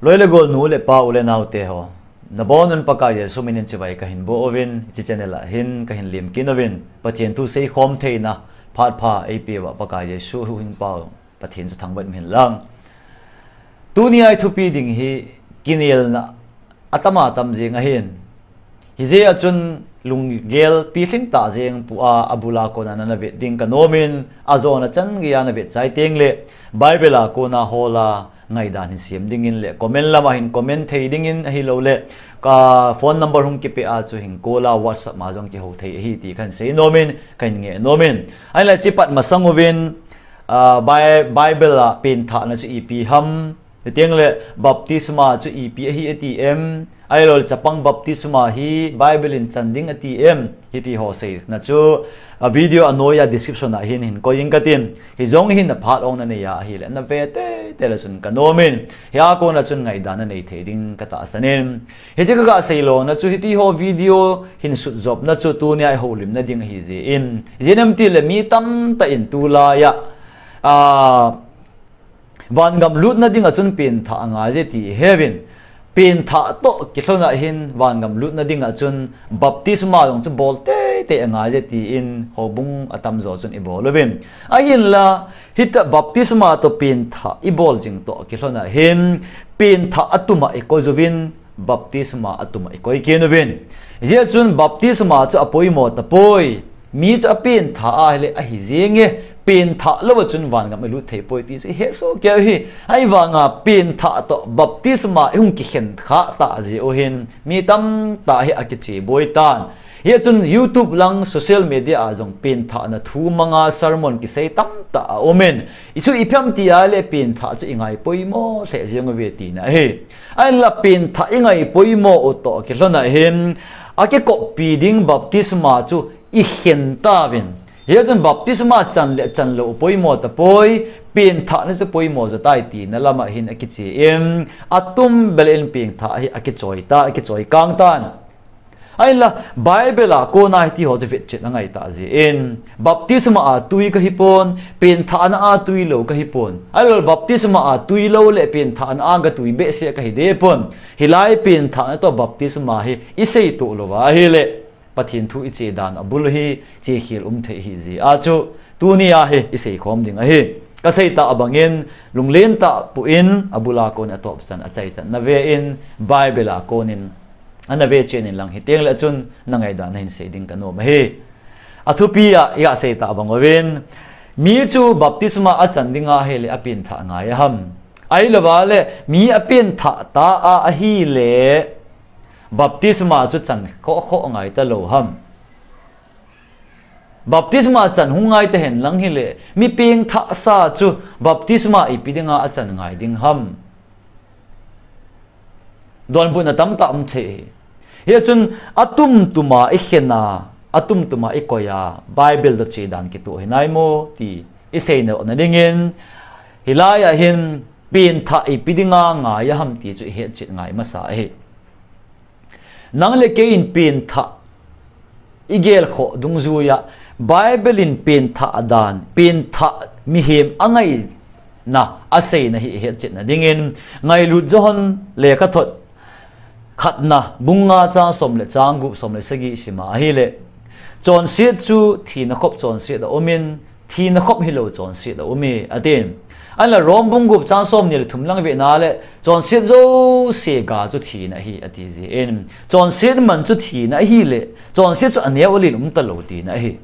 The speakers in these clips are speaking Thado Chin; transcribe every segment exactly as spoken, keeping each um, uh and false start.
Loi le gol nu le pa u le nau te ho. Nabonun Pakai Jesu minin chibai kahin boh uvin, hiche channel a hin kahin lim kit uvin, Pathen thu seikhom theina phat pha eipeuva Pakai Jesu huhhingpa u Pathen chu thangvah in um hen lang. Tunia i thupi ding hi kinelna atam atam jing ahin. Hijeh a chun lunggel pilhing tah jeng pua, abul a kona nana vet ding kanomin, ajona chan geiya navet chai tengle, Bible a kona hola ngaidan hin sem dingin le comment lama hin comment thei dingin ahilouleh ka phone number hung kipeh a chu hin call a WhatsApp ma jong kihou thei ahi ti kahin sei nomin, kahin nge nomin. Ahinla hiche pat masang uvin, ah, Bi-, Bible a penthahna chu ipi ham, Hiti tengle baptisma chu ipi ahi ati em? Ahilouleh chapang baptisma hi Bible in chan ding ati em? Hiti ho seina chu a video anoiya description a hin hin koi inge katin. Hijong hin aphat ong nanei a ahile nave teitei le chun kanomin. Hia kona chun ngaidan nanei thei ding katahsan in. Hiche kaga seilona chu hiti ho video hin sutjopna chu tunia i houlimna ding ahi jeh in. Ijeh inem itile mi tamtah in tulaiya, ah, Vangam lutna dinga chun penthah angai je ti iheuvin. Penthah toh kilhona hin vangam lutna dinga chun baptisma jong chu bol teitei angai je tin houbung atamjo chun ibol uvin. Ahinla, hitia baptisma toh penthah ibol jing toh kilhona hin penthah atuma ikoi uvin, baptisma atuma ikoi kit uvin. Hijeh chun baptisma chu apoimo tapoi. Mi chu apenthah ahile ahi jenge, penthah louva chun vangam ilut thei poi ti chu ihet soh kei u hi. Ahivanga penthah toh baptisma ihung kikhen khah tah jeh u hin mi tamtah hi akicheboi tan. Hijeh chun YouTube lang social media a jong penthahna thu manga sermon kisei tamtah aumin. Ichu ipi ham ti ahile penthah chu ingai poimo lheh jeng uve tina ahi. Ahinla penthah ingai poimo u toh kilhona hin akikoppi ding baptisma chu ikhen tauvin. Hijeh chun baptisma chan le chanlou poimo tapoi, penthahna chu poimo jo tai tina lama hin akichen, atumbel in penthah hi akichoi ta, akichoi kang tan. Ahinla Bible a kona hiti ho chu vetchet angai tah jeh in, baptisma a tui kahipon, penthahna a tui lou kahipon. Ahilouleh baptisma a tui lou le penthahna a katui behseh kahi dehpon. Hilai penthahna toh baptisma hi iseitoh louva ahile Pathen thu iche dan abul hi chekhel um thei ahi jeh a chu tunia hi iseikhom ding ahi. Kasei tah abangin lunglen tah pui in abul a kon atop chan achaichan nave in Bible a konin ana vechen in lang hiti tengle chun nangaidan nahin sei ding kanom ahi. Athupi a iga sei tah bang uvin mi chu baptisma achan dinga ahile apenthah ngai aham? Ahilouva le mi apenthah ta a ahile baptisma chu chan khoh khoh ngai talou ham? Baptisma chan hung ngai tahen lang hile mi pengthahsa chu baptisma ipi dinga achan ngai ding ham? Donbutna tamtah um thei. Hijeh chun atumtuma ikhen a, atumtuma ikoi a Bible toh che dan kitoh hinai mo ti isei neo na dingin, hilai a hin penthah ipi dinga ngai aham ti chu ihetchet ngai masa ahi. Nang le kei in penthah igelkhoh dungjuiya Bible in penthah dan, penthah mihem angaina aseina hi ihetchetna dingin Ngailut Johan lekhathot khatna bung nga chang som le chang gup som le sagi sima ahile, chonset chu thina khop chonset aumin, thina khop hilou chonset aume, atin. Ahinla Rom bung gup chang somni le thum lang vena le, chonset jouse ga chu thina ahi, ati jin. Chonset man chu thina ahile, chonset chu aneo alen um talou tina ahi.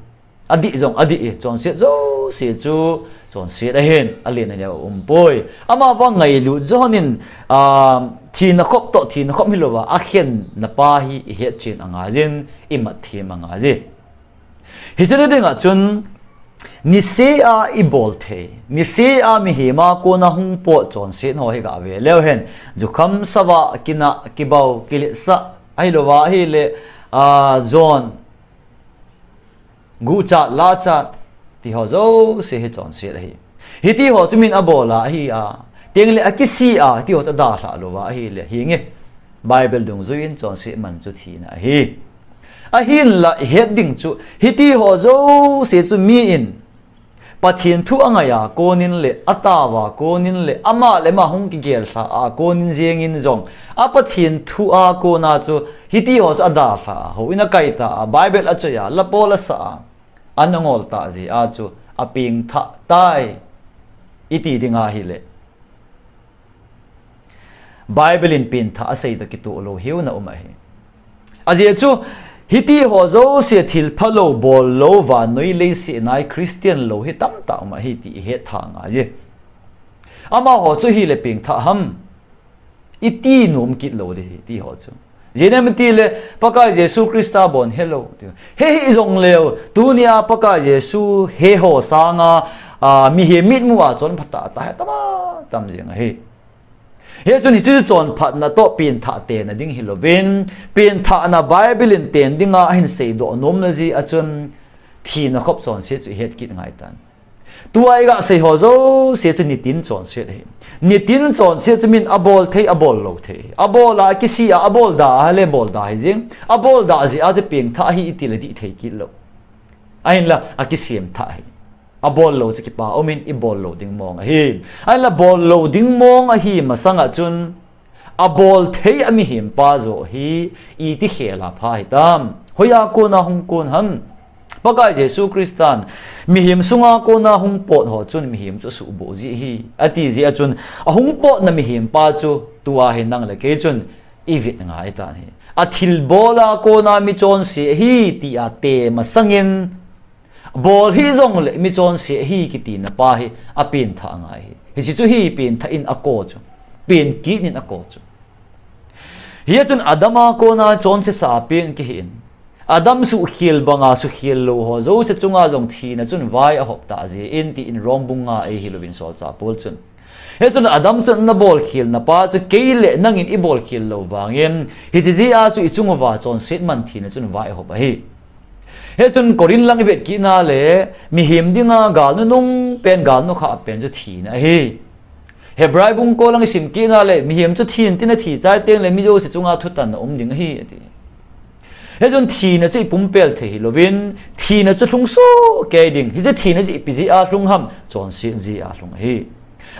Adih jong adih e, chonset jouse chu chonset ahin, alen aneo aumpoi. Amavang Ngailut Johan in, ah, thina khop toh thina khop hilouva akhenna pa hi ihetchen angaijin, imat them angaije. Hiche dinga chun, nisea ibol thei, nisea mihem a kona hung pot chonset ho hi gave leu hen, jukham, sava, kina, kibau, kiletsah, ahilouva ahile, ah, jon, guchat, lachat, ti ho jouse hi chonset ahi. Hiti ho chu min abol a ahi a, tengle akisi a, hiti ho chu adalhah louva ahile, hinge, Bible dungjuiyin chonset man chu thina ahi. Ahinla ihet ding chu, hiti ho jouse chu mi in Pathen thu angai a konin le, atao a konin le, ama le ama hung kigel lha a konin jengin jong, a Pathen thu a kona chu hiti ho chu adalha a, houin akai ta a, Bible achoi a, la Paul asa a, an angol ta jeh a chu apengthah tai iti ding ahile, Bible in pengthah asei toh kitoh lou hiu na um ahi. Ajeh chu, hiti ho jouse thil phalou, bol lou, vannoi leiset a Christian lou hi tamtah um ahi ti ihet tha ngai e. Amaho chu hile pengthah ham? Iti nom kit lou ding ahi ti ho chu. Jeh inem itile, Pakai Jesu Christa bon helou. He hih jongleu, tunia Pakai Jesu he ho sanga, a, mihem mitmu a chonpha tah tah hi tam a tam jeng ahi. Hichun hichu chonphatna toh pengthah tena ding hilouvin, pengthahna Bible in ten dinga ahin seidoh nomna jeh a chun, thina khop chonset chu ihet kit ngai tan. Tua iga sei ho jouse chu nitin chonset ahi. Nitin chonset chu min abol thei, abol lou thei. Abol a kisi a, abol da a le bol da hi jeng. Abol da jeh a chu pengthah ahi itile dih thei kit lou. Ahinla, akisem thah ahi. Abol lou chu kipa umin, ibol lou ding mong ahi. Ahinla bol lou ding mong ahi masanga chun, abol thei a mihem pa joh hi iti khel a pha hitam? Hoiya kona hung kon ham? Pakai Jesu Christan mihem sunga kona hung pot ho chun mihem chu asuhboh ji ahi, ati jeh a chun, ahung potna mihem pa chu tua hi nang le kei chun ivet ngai tan ahi. Athilbol a kona michonse ahi tia te masangin, bol hih jongle michonse ahi kitina pa hi apengthah ngai ahi. Hiche chu hi pengthah in ako chu, peng kit in ako chu. Hichun Adam a kona chonsesa peng kihin, Adam suhkhel banga suhkhel lou ho jouse chunga jong thina chun vai ahop tah jeh in tin Rom bung nga a eihilouvin solchah Paul chun. Hichun Adam chun ana bolkhelna pa chu kei le nangin ibolkhel lou vangin, hiche jeh a chu ichung uva chonset man thina chun vai ahop ahi. Hichun Corinth lang ivet kit na le, mihem dinga gal nunung pen, gal nukhah pen chu thina ahi. Hebrai bung ko lang isim kit na le, mihem chu thi intin athi chai teng le mi jouse chunga thutanna um ding ahi, ati. Hichun thina chu ipumpel thei hilouvin, thina chu lhung soh kei ding. Hiche thina chu ipi jeh a lhung ham? Chonset jeh a lhung ahi.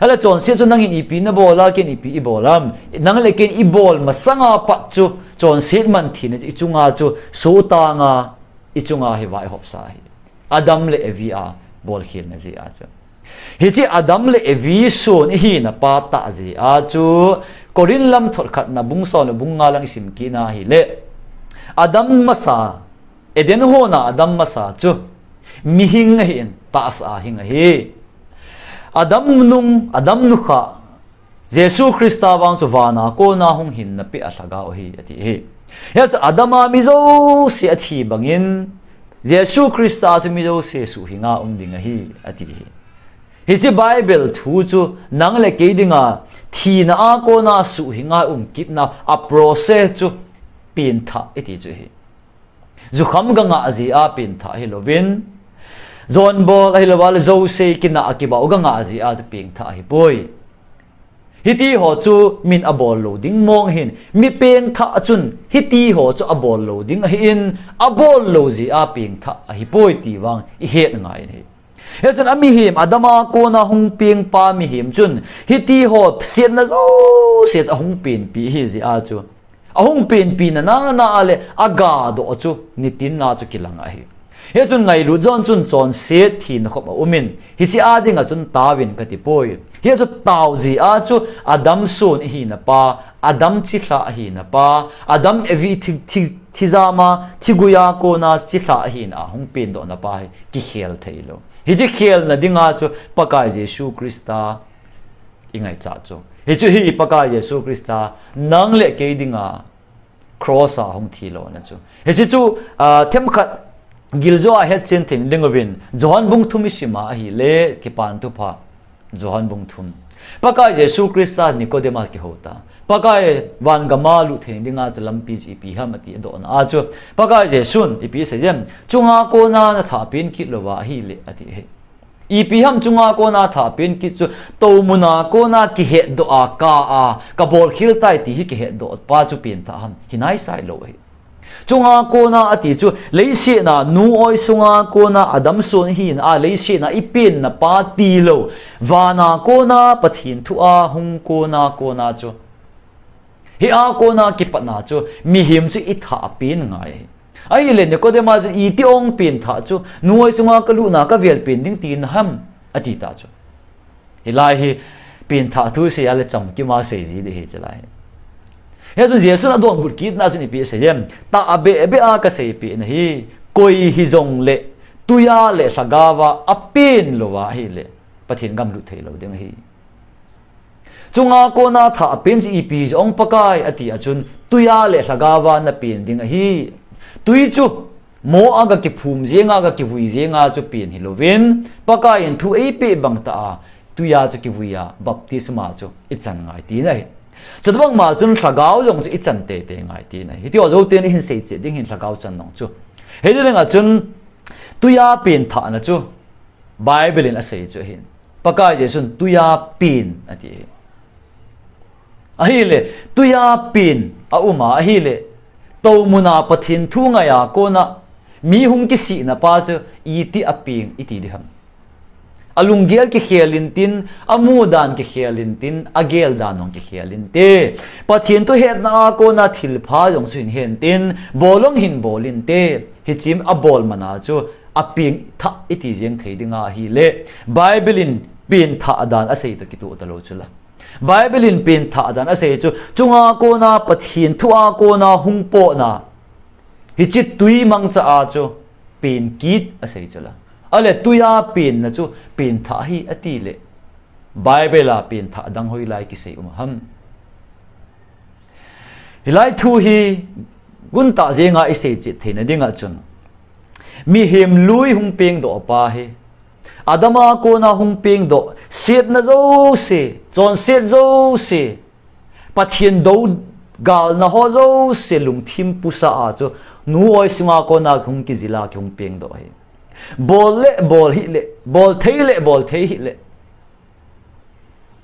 Ahinla chonset chu nangin ipi nabol a, ken ipi ibol ham? Nang le ken ibol masanga pat chu chonset man thina chu ichunga chu soh tang a, ichunga hi vai ahop sa ahi. Adam le Evi a bolkhelna jeh a chu. Hiche Adam le Evi son ihina pa tah jeh a chu, Corinth lam thot khatna bung som le bung nga lang isim kit na hile, Adam masa, Eden hon a Adam masa chu mihing ahin, tahsa a hing ahi. Adam nung, Adam nukhah, Jesu Christa vang chu vana kona hung hinna peh a lhagao ahi, ati ahi. Hiche Adam a mi jouse athi bangin, Jesu Christa chu mi jouse suhhinga um ding ahi, ati ahi. Hiche Bible thu chu nang le kei dinga thina a kona suhhinga um kitna a process chu pengthah iti chu ahi. Jukham ga ngah jeh a pengthah hilouvin, jonbol ahilouva le jouse kinah a kibau ga ngah jeh a chu pengthah ahipoi. Hiti ho chu min abol lou ding mong ahin, mi pengthah chun hiti ho chu abol lou ding ahin, abol lou jeh a pengthah ahipoi ti vang ihet ngai ahi. Hichun amihem Adam a kona hung pengpa mihem chun hiti ho setna jouse ahung penpi ahi jeh a chu, ahung penpi na na na a le agadoh chu nitin a chu kilang ahi. Hichun ngailut jon chun chonset thina khop aumin, hiche a dinga chun taovin kati poi. Hichu tao jeh a chu Adam son ihina pa, Adam chilhah ahina pa, Adam Evi thi, thi, thijama, thigui a kona chilhah ahina a hung pendohna pa hi kikhel thei lou. Hiche khelna dinga chu Pakai Jesu Christa ingaichat chu. Hichu hi Pakai Jesu Christa nang le kei dinga cross a hung thi lona chu. Hiche chu, ah, themkhat giljo a hetchen thei ding uvin, Johan bung thum isim a ahile, Kipan Thupha, Johan bung thum. Pakai Jesu Christa Nicodemus kihou ta. Pakai, van gam a lut thei dinga chu lampi chu ipi ham ati adohna a chu, Pakai Jesun ipi asei em? Chunga kona nathah pen kit louva ahile, ati ahi. Ipi ham chunga kona thah pen kit chu, toumun a kona kihetdoh a, ka a, kabolkhel tai ti hi kihetdoh pa chu pengthah ham? Hi naisai lou ahi. Chunga kona ati chu, leiset a nu oi sunga kona Adam son hina a leiset a ipenna pa tilou, vana kona Pathen thu a hung kona kona chu, hia kona kipatna chu mihem chu ithah pen ngai ahi. Ahile Nicodemus chun iti ong pengthah chu, nu oi sunga kalutna kavel pen ding tina ham, ati ta chu. Hilai hi pengthah thu sei a le chamkima sei ji ding ahi chulai hi. Hichun Jesun adonbut kitna chun ipi asei em? Tahbeh beh a kaseipeh nahi, koi hijongle tuiya le lhagaova apen louva ahile Pathen gam lut theilou ding ahi. Chunga kona thah pen chu ipi jong Pakai ati a chun, tuiya le lhagaova napen ding ahi. Tui chu moh a gakiphum jenga gakivui jenga chu pen hilouvin, Pakai in thu eipeh bangtah a tuiya chu kivui a baptisma chu ichan ngai tina ahi. Chutobangma chun lhagao jong chu ichan teitei ngai tina ahi. Hitiho jouten ihin seicheh ding hin lhagao chan nong chu. Hiti dinga chun tuiya pengthahna chu Bible in asei chu ahin, Pakai Jesun tuiya pen ati ahi. Ahile tuiya pen auma ahile, toumuna Pathen thu ngaiya kona mi hung kisihna pa chu iti apeng iti ding ham? Alunggel kikhel intin, amudan kikhel intin, ageldan jong kikhel inte. Pathen thu hetna a kona thilpha jong chu hin hentin, bol jong hin bol inte. Hiche abol mana chu apengthah iti jeng thei dinga ahile, Bible in pengthah dan asei toh kitoh talou chula, Bible in pengthah dan asei chu, chunga kona Pathen thu a kona hung potna, hiche tui mangcha a chu pen kit asei chula. Ahile tuiya penna chu pengthah ahi atile, Bible a pengthah dang hoilai kisei um ham? Hilai thu hi guntah jenga iseicheh theina dinga chun, mihem lui hung pengdoh pa hi, Adam a kona hung pengdoh, setna jouse, chonset jouse, Pathen dou galna ho jouse lungthim pusa a chu, nu oi sunga kona hung kijila kihung pengdoh ahi. Bol le bol hih le, bol thei le bol thei hih le,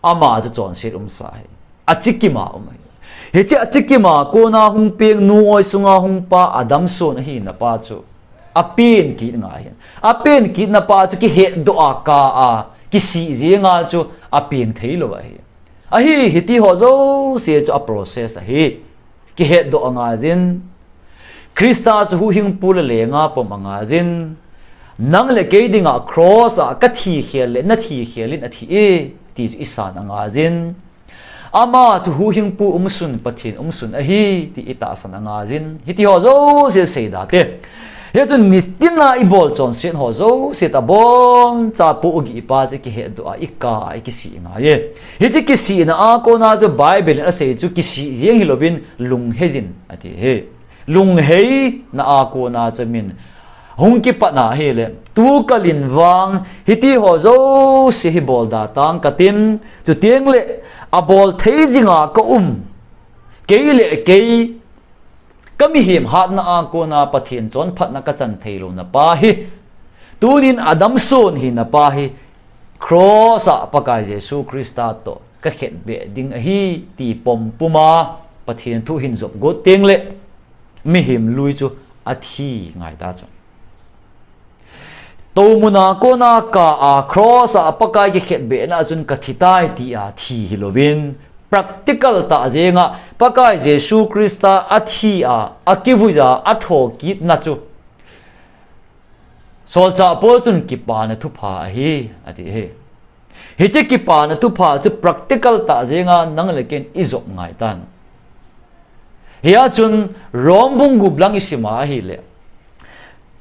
ama chu chonset umsa ahi. Achikima um ahi. Hiche achikima kona hung peng, nu oi sunga hung pa Adam son ahina pa chu apen kit ngai ahi. Apen kitna pa chu kihetdoh a kah a kisih jenga chu apeng theilou ahi. Ahi, hitiho jouse chu a process ahi. Kihetdoh angaiyin, Christa chu huhhingpu le lenga pom angaiyin, nang le kei dinga cross a kathi khel le nathi khel in athi e, ti chu isan angaiyin, ama chu huhhingpu umsun, Pathen umsun ahi ti itahsan angaiyin, hitiho jouse seida te. Hichun nitina ibol chonset ho jouse taboncha pohgih pa chu ikihetdoh a, ikah a ikisih ngai e. Hiche kisihna a kona chu Bible in asei chu kisih jeng hilouvin lungheiyin ati ahi. Lungheina a kona chu min hung kipatna ahile, tukal in vang hitiho jouse hi bolda tang katin, chutengle abol thei jinga kaum, kei le kei kamihem hatna a kona Pathen chonphatna kachan theilouna pa hi, tunin Adam son hina pa hi, cross a Pakai Jesu Christa toh kakhetbeh ding ahi ti pompuma Pathen thu hin jop got tengle, mihem lui chu athi ngaita chu. Toumuna kona kah a cross a Pakai kikhetbehna a chun kathitai tia thi hilouvin, practical tah jenga Pakai Jesu Christa athi a, akivui a, athokitna chu, Solchah Paul chun kipana thupha ahi, ati ahi. Hiche kipana thupha chu practical tah jenga nang le kein ijop ngaitan. Hia chun Rom bung gup lang isima ahile,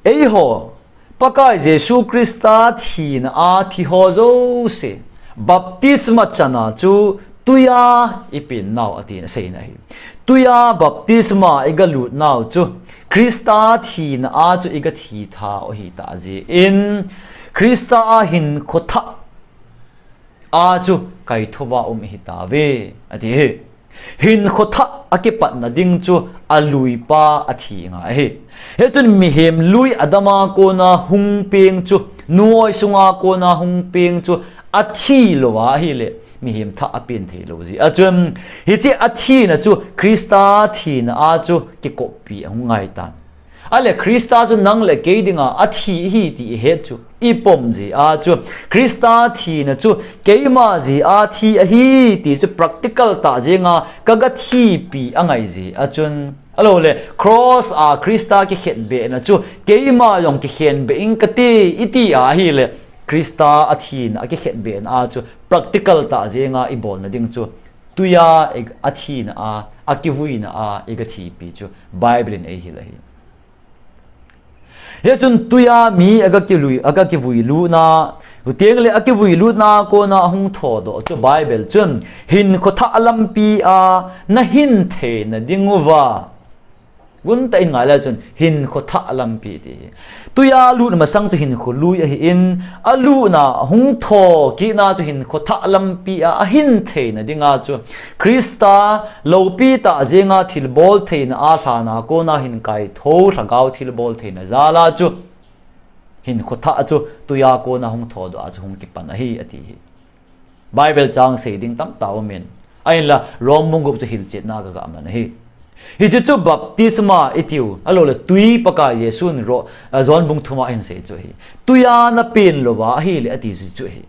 eiho, Pakai Jesu Christa thina a thiho jouse, baptisma chana chu tuiya ipennau atin aseina ahi. Tuiya baptisma igalut nau chu Christa thina a chu igathithau ahitah jeh in, Christa a hinkho thah a chu kaithouva um ihitauve, ati ahi. Hinkho thah akipatna ding chu aluipa athi ngai ahi. Hichun mihem lui Adam a kona hung peng chu, nuoi sunga kona hung peng chu athi louva ahile, mihem thah apen thei lou jeh a chun, hiche athina chu Christa thina a chu kikoppi ahung ngai tan. Ahile Christa chu nang le kei dinga athi ahi ti ihet chu ipom jeh a chu, Christa thina chu keima jeh a thi ahi ti chu practical tah jenga kaga thipi angai jeh a chun, ahilou le cross a Christa kikhetbehna chu keima jong kikhenbeh ing kati iti ahile, Christa athina akikhetbehna a chu practical tah jenga ibolna ding chu, tuiya i, athina a, akivuina a iga thipi chu Bible in eihil ahi. Hichun tuiya mi aga kilui, aga kivui lutna, chuteng le akivui lutna kona ahung thodoh chu Bible chun hinkho thah lampi a nahin theina diuva. Guntah in ngai le chun hinkho thah lampi ti hi. Tuiya lut masang chu hinkho lui ahin, alutna hung thokitna chu hinkho thah lampi a ahin theina dinga chu Christa loupi tah jenga thilbol theina a lhana kona hin kaitho lhagao thilbol theina jal a chu hinkho thah chu tuiya kona hung thodoh a chu hung kipan ahi ati hi. Bible chang sei ding tamtah aumin. Ahinla Rom bung gup chu hilchetna kaga man ahi. Hiche chu baptisma itiu, ahilou le tui Pakai Jesun ro, a, John bung thum a ahin sei chu ahi. Tuiya napen louva ahile ati chu chu ahi.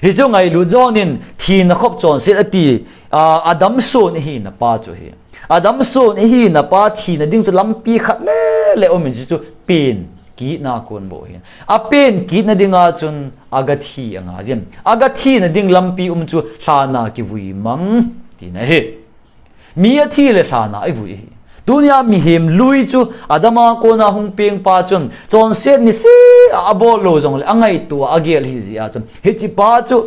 Hichu ngailut John in thina khop chonset ati, a, Adam son ihina pa chu ahi. Adam son ihina pa thina ding chu lampi khat le le aumin chu chu pen kitna kon bou ahi. Apen kitna dinga chun aga thi angai jin. Aga thina ding lampi um chu lhana kivui mang tina ahi. Mi athi le lhana ivui ahi. Tunia mihem lui chu Adam a kona hung peng pa chun chonset niseh a abol lou jongle angaito a agel ahi jeh a chun, hiche pa chu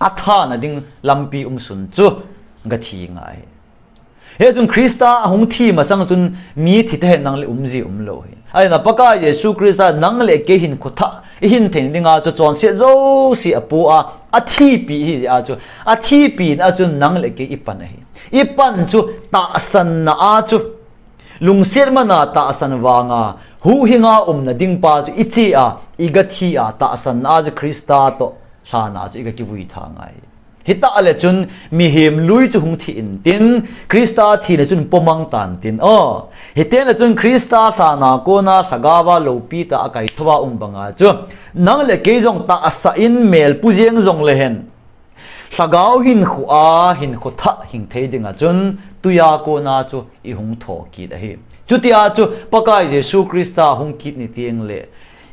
athana ding lampi um sun chu ga thi ngai ahi. Hichun Christa ahung thi masang chun mi thi tahen nang le um ji um lou ahi. Ahinla Pakai Jesu Christa nang le kei hinkho thah ihin theina dinga chu chonset jouse apoh a, athipi ahi jeh a chu, athipina a chun nang le kei ipan ahi. Ipan chu tahsanna a chu, lungset mana tahsan vanga, huhhinga umna ding pa chu iche a, iga thi a, tahsanna a chu Christa toh lhana chu iga kivui tha ngai. Hitah le chun mihem lui chu hung thi intin, Christa thina chun pomang tan tin. O, hiten le chun Christa lhana kona lhagao a loupi tah a kaitho a um banga chu, nang le kei jong tahsa in melpu jeng jongle hen, lhagao hinkho a hinkho thah hing thei dinga chun tuiya kona chu ihung thokit ahi. Chutia chu Pakai Jesu Christa hung kit ni teng le,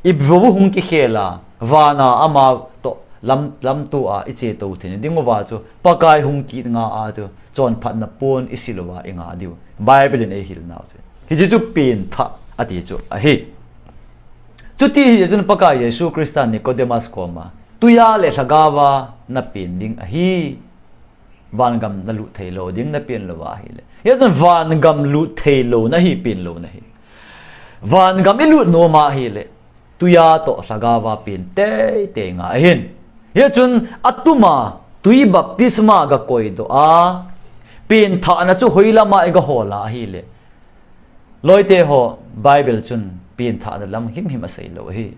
ivou hung kikhel a, vana ama toh lam, lamto a iche tou theina dinguva chu Pakai hung kit nga a chu chonphatna pon isi louva inga diu Bible in eihil nau chu. Hiche chu pen thah ati chu ahi. Chuti hi chun Pakai Jesu Christa Nicodemus koma, tuiya le lhagao a napen ding ahi. Vangam nalut thei lou ding napen louva ahile. Hichun vangam lut thei lou nahi, pen lou nahi. Vangam ilut nom ahile, tuiya toh lhagao a pen teitei ngai ahin. Hichun atuma tui baptisma ga koidoh a, pen thahna chu hoilama iga hol a ahile, loite ho, Bible chun pen thahna lam himhim asei lou ahi.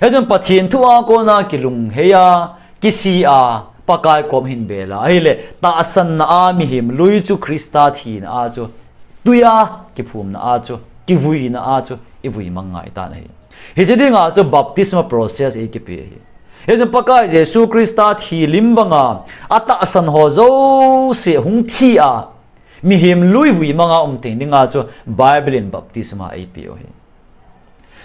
Hichun Pathen thu a kona kilunghei a, kisih a, Pakai kom hin bel a ahile, tahsanna a mihem lui chu Christa thina a chu, tuiya kiphumna a chu, kivuina a chu ivui mang ngai tan ahi. Hiche dinga chu baptisma process eikipe ahi. Hichun Pakai Jesu Christa thi lim banga atahsan ho jouse hung thi a, mihem lui vui manga um thei dinga chu Bible in baptisma eipeh u ahi.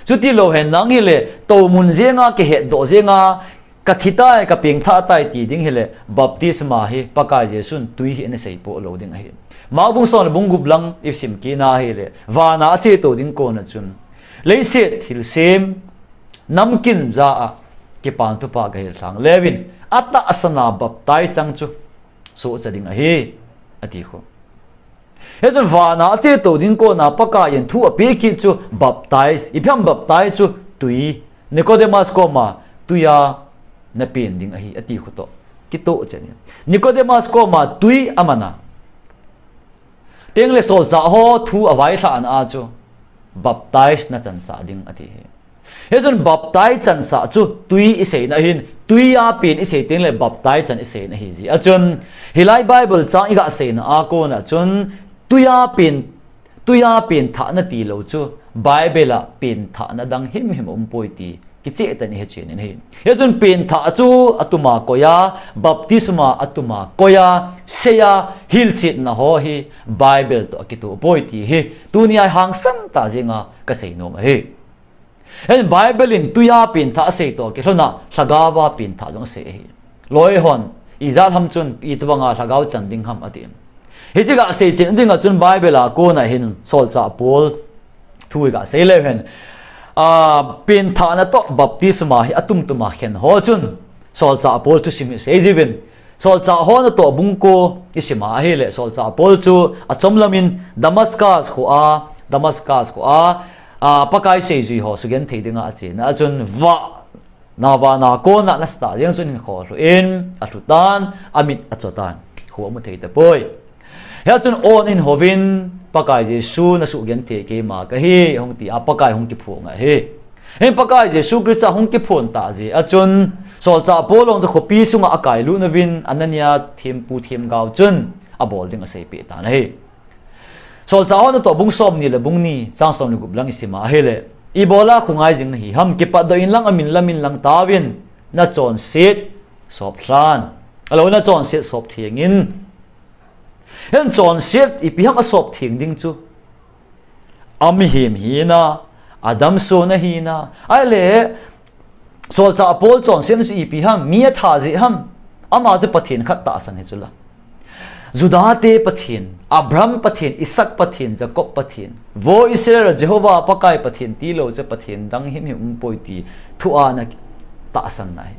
Chuti lou hen nang hile, tou mun jenga, kihetdoh jenga, kathi tai, kapeng thah tai ti ding hile, baptisma hi Pakai Jesun tui hi ana seipoh lou ding ahi. Mark bung som le bung gup lang isim kit na hile, vana ache tou ding kona chun, leiset thilsem namkin ja a Kipa thupha gahil lhang leuvin, atahsan a baptize chang chu sohcha ding ahi, ati khu. Hichun vana ache tou ding kona Pakaiyin thu apeh kit chu baptize, ipi ham baptize chu tui, Nicodemus koma tuiya napen ding ahi, ati khu toh kitoh chen in. Nicodemus koma tui amana. Tengle solchah ho thu availhahna a chu baptize nachansah ding ati hi. Hichun baptize chansah chu tui iseina ahin, tui a pen isei teng le baptize chan iseina ahi jeh a chun, hilai Bible chang iga seina a kona chun, tui a pen, tui a pen thahna tilou chu, Bible a pen thahna dang himhim aumpoi ti kicheh tah in ihet chen in ahi. Hichun pen thah chu atuma koi a, baptisma atuma koi a, sei a, hilchetna ho hi Bible toh akitoh poi ti hi, tuni a hangsan tah jenga kasei nom ahi. Hichun Bible in tui a pen thah asei toh kilhon a, lhagao a pen thah jong asei ahi. Loi hon, ijat ham chun, itobang a lhagao chan ding ham ati. Hiche ga sei chen ding a chun Bible a kona hin solchah Paul thu iga sei leu hen, a, pen thahna toh baptisma hi atum tum a khen ho chun, solchah Paul thusim hi sei jiuvin, solchah ho natoh bung ko isim a ahile, solchah Paul chu achomlam in Damascus kho a, Damascus kho a, a, Pakai seijui ho sugenthei dinga achena a chun vah, na vana kona nasatah jeng chun hinkho lhu in alhu tan, amit acho tan, kho amu thei tapoi. Hia chun on in houvin, Pakai Jesu nasugenthei keima kahi, hung ti a Pakai hung kiphong ahi. Hin Pakai Jesu Christa hung kiphong tah jeh a chun, solchah Paul jong chu khopi sunga akailut uvin, Anania thempu themgao chun abol ding aseipeh tan ahi. Solchah ho natoh bung somni le bung ni, chang somle gup lang isim a ahile, ibola khongai jing nahi ham, kipatdoh in lang amin lamin lang tauvin, nachonset sop lhan. Alou, nachonset sop theng in. Hin chonset ipi ham asop theng ding chu, amihem hina, adamsona hina, ahile, solchah Paul chonsetna chu ipi ham, mi atha jeh ham, ama chu Pathen khat tahsan hi chula. Juda te Pathen, Abraham Pathen, Isaac Pathen, Jacob Pathen, vo Israel Jehovah Pakai Pathen tilou chu Pathen dang himhim umpoi ti thu a ana tahsanna ahi.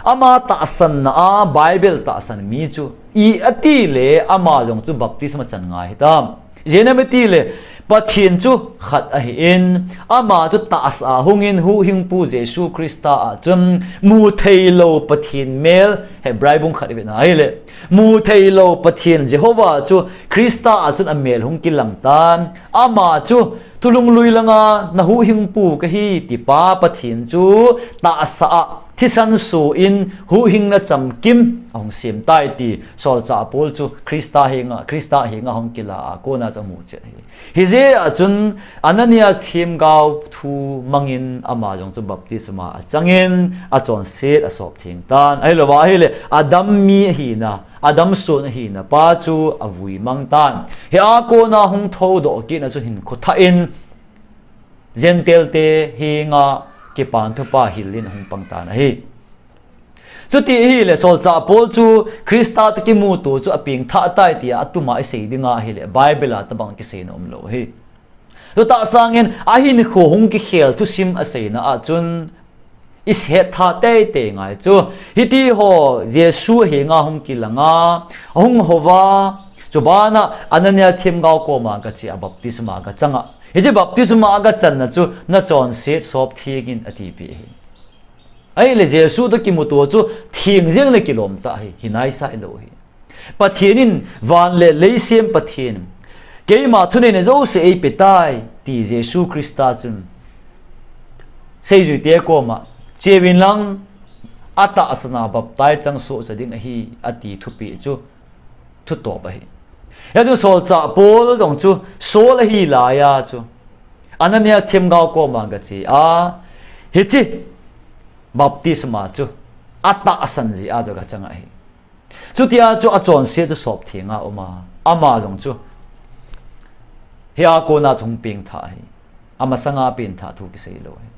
Ama tahsanna a Bible tahsan mi chu, i ati le ama jong chu baptisma chan ngai hitam. Ijeh inem itile, Pathen chu khat ahin, ama chu tahsa a hungin huhhingpu Jesu Christa a chun mutheilou Pathen mel, Hebrai bung khat ivet na ahile, mutheilou Pathen Jehovah chu Christa a chun amel hung kilang tan, ama chu thulhunglui langa nahuhhingpu kahi tipa Pathen chu tahsa a thisan so in huhhingna chamkim ahung sem tai ti, solchah Paul chu Christa henga, Christa henga hung kila a kona chu amu chet ahi. Hijeh a chun Anania themgao thu mangin ama jong chu baptisma achangin achonset asop theng tan. Ahilouva ahile, adam mi ahina, adamson ahina pa chu avui mang tan. Hia kona hung thoudoh kitna chun hinkho thah in, Gentile te henga kipa thupha hil in ahung pang tan ahi. Chuti ahile, solchah Paul chu Christa toh kimuto chu apeng thah tai tia atuma isei dinga ahile, Bible a tobang kiseina umlou ahi. Chutah sangin ahinkho hung kikhel thusim aseina a chun, ihet tha teitei ngai chu, hitiho Jesu henga hung kilanga, ahung houva, chubana Anania themgao koma gache a baptisma gachanga. Hiche baptisma gachanna chu nachonset sop theng in atipeh ahi. Ahile Jesu toh kimuto chu theng jeng le kilom tah ahi, hinai sailou ahi. Pathen in, van le lei sem Pathen, keima thuneina jouse eipe tai, ti Jesu Christa chun seijuite koma, cheuvin lang, atahsan a baptize chang sohcha ding ahi, ati thupeh chu thutop ahi. Hia chu solchah Paul jong chu Saul ahi laiya chu Anania themgao koma gache a, hiche baptisma chu atahsan jeh a chu gachang ahi. Chutia chu achonset chu sop thenga uma, ama jong chu hia kona chu hung pengthah ahi. Amasanga pengthah thu kiseilou ahi.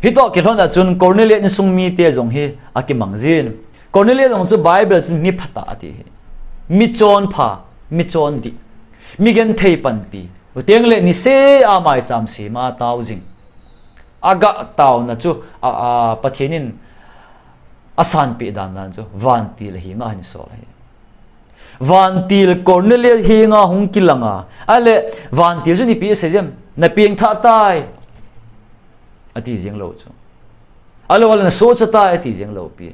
Hitoh kilhon a chun Cornelius insung mite jong hi akimang jin. Cornelius jong chu Bible chun mi phatah ati ahi. Mi chonpha, mi chondih, mi genthei panpi. Chuteng le niseh a maicham sema tao jing. Agah taona chu, a, a, Pathen in asanpeh dan dan chu, vantil henga ahin sol ahi. Vantil Cornelius henga hung kilanga, ahile, vantil chun ipi asei jem, napengthah tai, ati jeng lou chu. Alou, alou, nasohcha tai, ati jeng lou pi.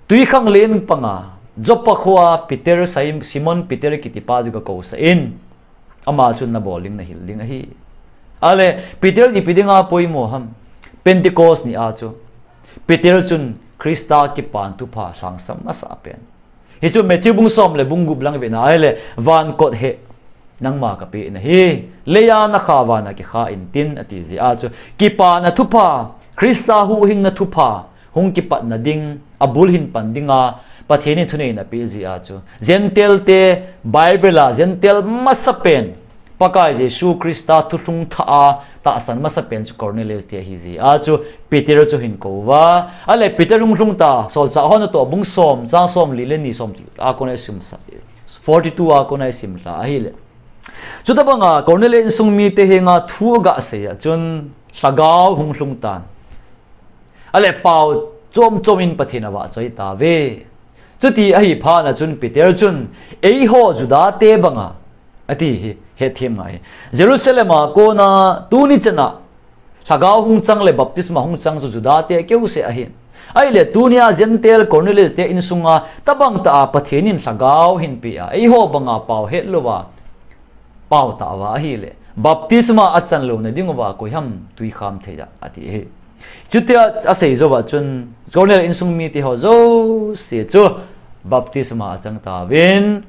Twikhanglen panga, Joppa khoa Peter, Sim-, Simon Peter kitipa chu gakousah in, ama chun nabol ding nahil ding ahi. Ahile, Peter ipi dinga poimo ham? Pentecost ni a chu Peter chun Krista kipana thupha lhangsam masa pen. Hichu Matthew bung som le bung gup lang vena ahile, van kot he, nangma kapeh nahi, leiya nakha vana kikha intin ati jeh a chu, kipana thupha, Krista huhhingna thupha, hung kipatna ding, abul hin pan dinga, Pathen in thuneina apeh jeh a chu, Gentile te, Bible a, Gentile masapen, Pakai Jesu Krista thulhung thah a tahsan masapen chu Cornelius te ahi jeh a chu Peter chu ahin kou uva. Ahile Peter hung lhung ta, Solchah hon atoh bung som, chang som li le ni som a kona isim sa, forty-two a kona isim lha ahile. Chutabanga Cornelius insung mite henga thu aga sei a chun lhagao hung lhung tan. Ahile pao chom chom in Pathen avahchoi tauve. Chuti ahi phat na chun Peter chun, eiho Juda te banga, ati hi, hetthem ngai. Jerusalem a kona tuni chana lhagao hung chang le baptisma hung chang chu Juda te keuseh ahin. Ahile tunia Gentile Cornelius te insunga tabang tah a Pathen in lhagao ahin pe a, eiho banga pao het louva pao tauva ahile, baptisma achan louna dinguva koi ham tui kham thei a, ati hi. Chutia asei jouva chun Cornelius insung mite ho jouse chu baptisma achang tauvin.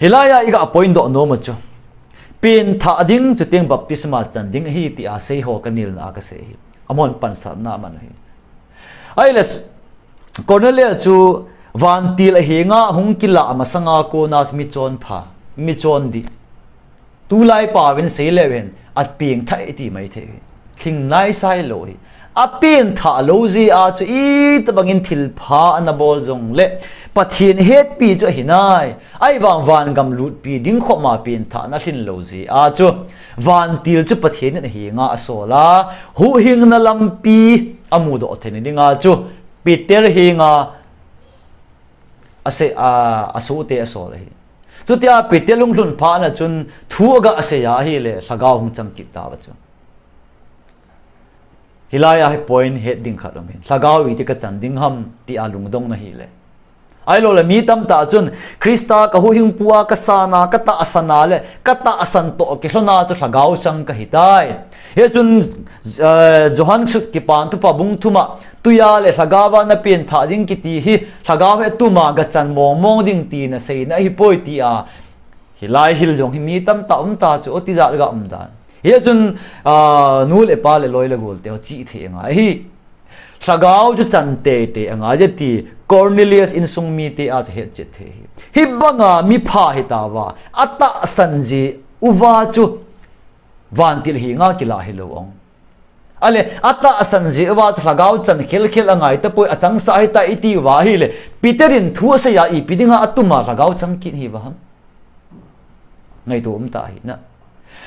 Hilai a iga point doh nom u chu, penthah ding chuteng baptisma chan ding ahi tia seiho kanilna a kasei hi. Amahon pansatna aman u hi. Ahile Cornelius chu vantil ahenga hung kilah masanga kona michonpha, michondih. Tulai paovin seileu hen, apengthah iti maithei hi. Lhing naisai lou hi. Apenthah lou jeh a chu itobangin thilpha ana bol jongle, Pathen hetpi chu ahi nai. Ahivang vangam lutpi ding khopma penthahna lhin lou jeh a chu, vantil chu Pathen in ahenga asol a, huhhingna lampi amudoh theina dinga chu Peter henga ase-, a, asohte asol ahi. Chutia Peter hung lhun phat na chun thu aga sei a ahile, lhagao hung chang kit tauva chu. Hilai a hi point het ding khat um hin. Lhagao iti kachan ding ham tia lungdong na hile. Ahilouleh mi tamtah chun Krista kahuhhingpu a kasana, katahsana le katahsan toh kilhona chu lhagao chang kahitai. Hichun, eh, Johan sut kipana thupha bung thuma, tuia le lhagaova napenthah ding kiti hi, lhagao hi atuma gachan mongmong ding tina seina ahipoi tia. Hilai hil jong hi mi tamtah umta chu, oti jat ga umdan. Hichun, ah, nu le pa le loi le gol te ho chih thei ngai hi. Lhagao chu chan teitei angai je ti Cornelius insung mite a chu hetchet thei hi. Hibanga mipha hitauva, atahsan jeh uva chu vantil henga kilah hilou ong. Ahile, atahsan jeh uva chu lhagao chan khelkhel angai tapoi, achangsah hitai itiuva ahile, Peter in thu asei a ipi dinga atuma lhagao chang kit hiuva ham. Ngaito umtah hina.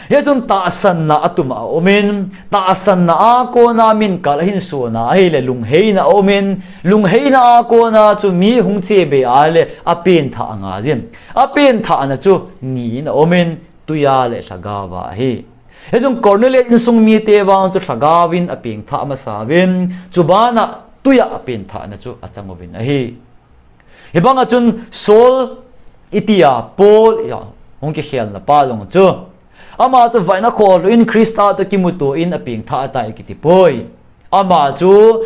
Hichun tahsanna atuma aumin, tahsanna a kona minkal ahin sona ahile, lungheina aumin, lungheina a kona chu mi hung chebe ahile, apenthah angaiyin. Apenthahna chu ni in aumin, tuia le lhagaova ahi. Hichun Cornelius insung mite vang chu lhagaovin apengthah masauvin, chubana tuia apenthahna chu achang uvin ahi. Hibanga chun Saul itia Paul ija hung kikhelna pa jong chu, ama chu vaina kholin Krista toh kimuto in apengthah atai kitipoi. Ama chu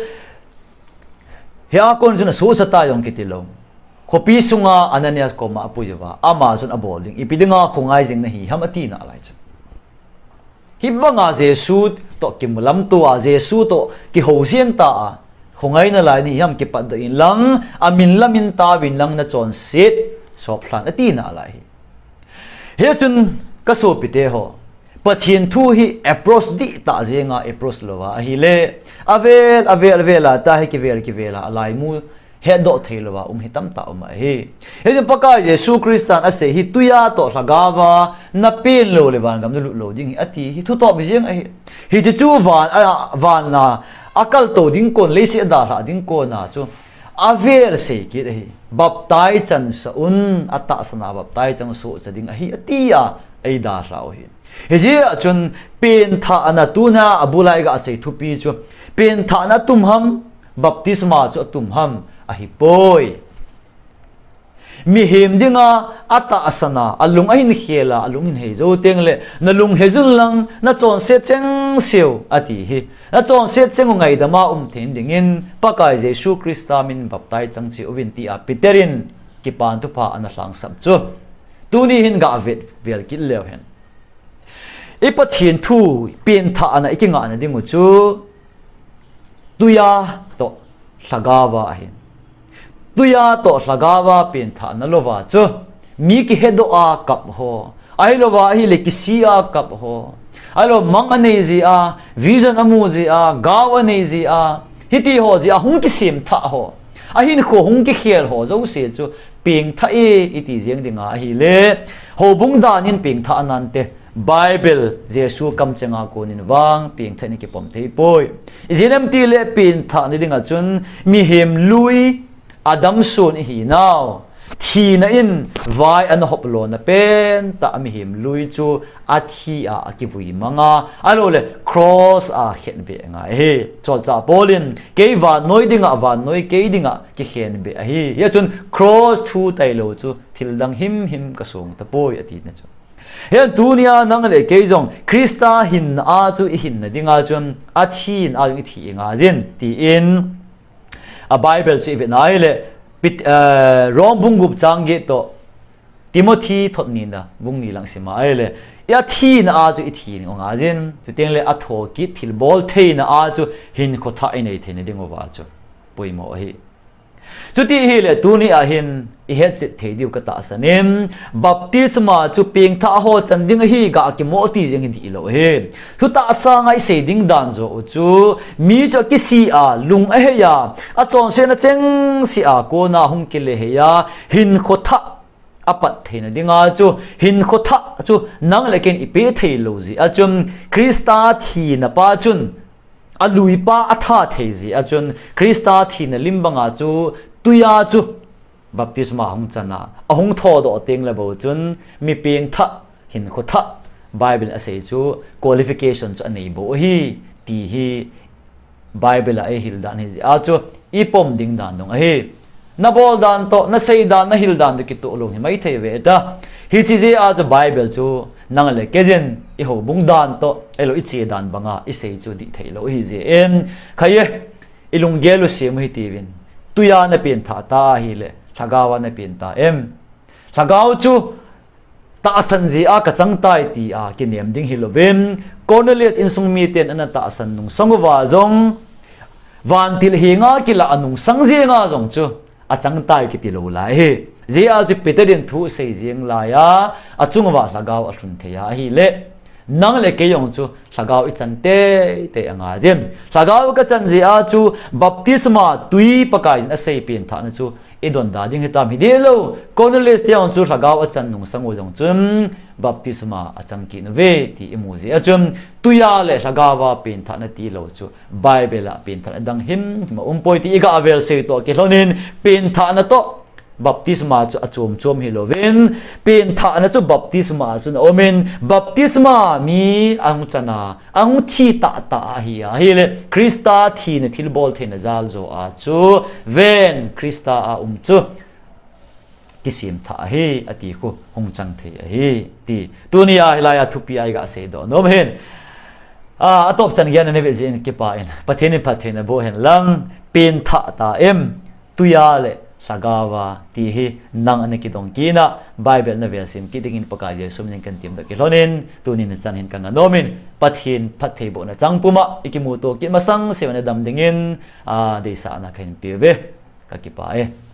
hia kon chun asohcha tai jong kitilou. Khopi sunga Ananias koma apuiuva, ama chun abol ding, ipi dinga khongai jing nahi ham ati nalai chu. Hibanga Jesu toh kimu lamto a, Jesu toh kihou jeng ta a, khongai nalai nahi ham kipatdoh inlang, amin lamin taovin lang nachonset soplhan ati nalai hi. Hichun kasopite ho, Pathen thu hi approach dihtah jenga approach louva ahile, avel, avel, avel a tahi kivel, kivel a alaimu hetdoh theilouva um hi tamtah um ahi. Hichun Pakai Jesu Christan asei hi tuia toh lhagaova napen loule vangam nalut lou ding hi ati hi thutop hi jeng ahi. Hiche chu van, a, van a akaltou ding kon, leiset adalhah ding kona chu avel sei kit ahi. Baptize chansah un, atahsana baptize chang sohcha ding ahi atia eidalhau hi. Hijeh a chun penthahna tuna abula iga sei thupi chu, penthahna atum ham, baptisma chu atum ham ahipoi. Mihem dinga atahsana, alung ahin khela, alung ahin hei jou tengle, nalung heijun lang, nachonset cheng seuh, ati hi. Nachonset cheng u ngaidam a um thei dingin, Pakai Jesu Christa min baptize chang cheh uvin tia Peter in kipan thupha ana lhangsap chu. Tuni hin gah vetvel kit leu hen. I Pathen thu penthahna i kingahna ding u chu, tuiya toh lhagaova ahi. Tuiya toh lhagaova penthahna louva chu, mi kihedoh a kap ho, ahilouva ahile kisih a kap ho, ahilou mang anei jeh a, vision amu jeh a, gao anei jeh a, hiti ho jeh a hung kisemthah ho, ahinkho hung kikhel ho jouse chu pengthah e iti jeng dinga ahile, houbung dan in pengthah nante, Bible, Jesu kamchenga konin vang pengthah in kipom thei poi. Ijeh inem itile penthahna dinga chun mihem lui, Adam son ihinau, thina in vai ana hop lona pentah a mihem lui chu athi a, akivui manga, ahilouleh cross a khenbeh angai ahi. Solchah Paul in, kei vannoi dinga, vannoi kei dinga kikhenbeh ahi. Hia chun cross thu tailou chu thildang himhim kasong tapoi, atina chu. Hian tunia nang le kei jong Christa hinna a chu i hinna dinga chun athina a jong i thi angaiyin, tiin a Bible chu i vet na ahile, Pet-, eh, Rome bung gup chang get toh Timothy thot nina bung ni lang sim a ahile, i athina a chu i thi angaiyin, chuteng le athokit thilbol theina a chu hinkho thah i nei theina dinguva chu poimo ahi. Chuti ahile tunia hin i hetchet thei diu ka tahsan in, baptisma chu pengthah ho chan ding ahi gah kimoh ti jeng hi dihlou ahi. Thutah sanga i sei ding dan joh u chu, mi chu akisih a, lung ahei a, achonsetna chengse a kona hung kile hei a, hinkho thah apat theina dinga chu, hinkho thah chu nang le keiin i pe theilou jeh a chun, Christa thina pa chun, a lui pa a tha thei jeh a chun, Christa thina lim banga chu, tuiya chu baptisma hung chan a, ahung thodoh teng le bou chun, mi pengthah, hinkho thah, Bible in asei chu qualification chu anei bou ahi, ti hi Bible a i hil dan hi jeh a chu, i pom ding dan dong ahi. Na bol dan toh, na sei dan, na hil dan toh kitoh lou hi maithei ve ta. Hiche jeh a chu Bible chu nang le keiin i houbung dan toh, ahilou i che dan banga i sei chu dih theilou ahi jeh in. Khai e, i lunggel u sem u hitiuvin. Tuiya na pengthah ta ahile, lhagaova na peng ta em? Lhagao chu tahsan jeh a ka chang tai tia kinem ding hilouvin, Cornelius insung miten ana tahsan nungsang uva jong, vantil henga kila a nungsang jenga jong chu, achang tai kiti lou lai ahi. Jeh a chu Peter in thu sei jeng laiya, achung uva lhagao alhun thei a ahile, nang le kei jong chu lhagao i chan teitei angaiyin. Lhagao ka chan jeh a chu baptisma tui Pakaiyin asei pengthahna chu i donda ding hitam, hi dihlou. Cornelius te jong chu lhagao achan nungsang u jong chun baptisma achang kit uve ti i mu jeh a chun, tuiya le lhagaova pengthahna tilou chu Bible a pengthahna dang himhim a um poi ti i gah vel sei toh kilhonin, pengthahna toh baptisma chu achom chom hilouvin, pengthahna chu baptisma a chun aumin, baptisma mi ahung chan a, ahung thi tahtah ahi a, ahile Christa thina thilbol theina jal joh a chu, ven Christa a um chu kisemthah ahi, ati khu hung chang thei ahi, ti. Tunia hilaiya thupi a i gah seidoh nom ahin. A, atop chan geiya na ve jeh in kipah in, Pathen in phattheina boh hen lang, pengthah ta em, tuiya le lhagaova, ti hi nang ana kidong kit na, Bible na vel sim kit dingin Pakai Jesu minin kan temdoh kilhonin, tunin hichan hin ka ngah nomin, Pathen phattheibohna chang puma i kimuto kit masang seuva na dam dingin, a, deisahna kahin peuve, ka kipah e.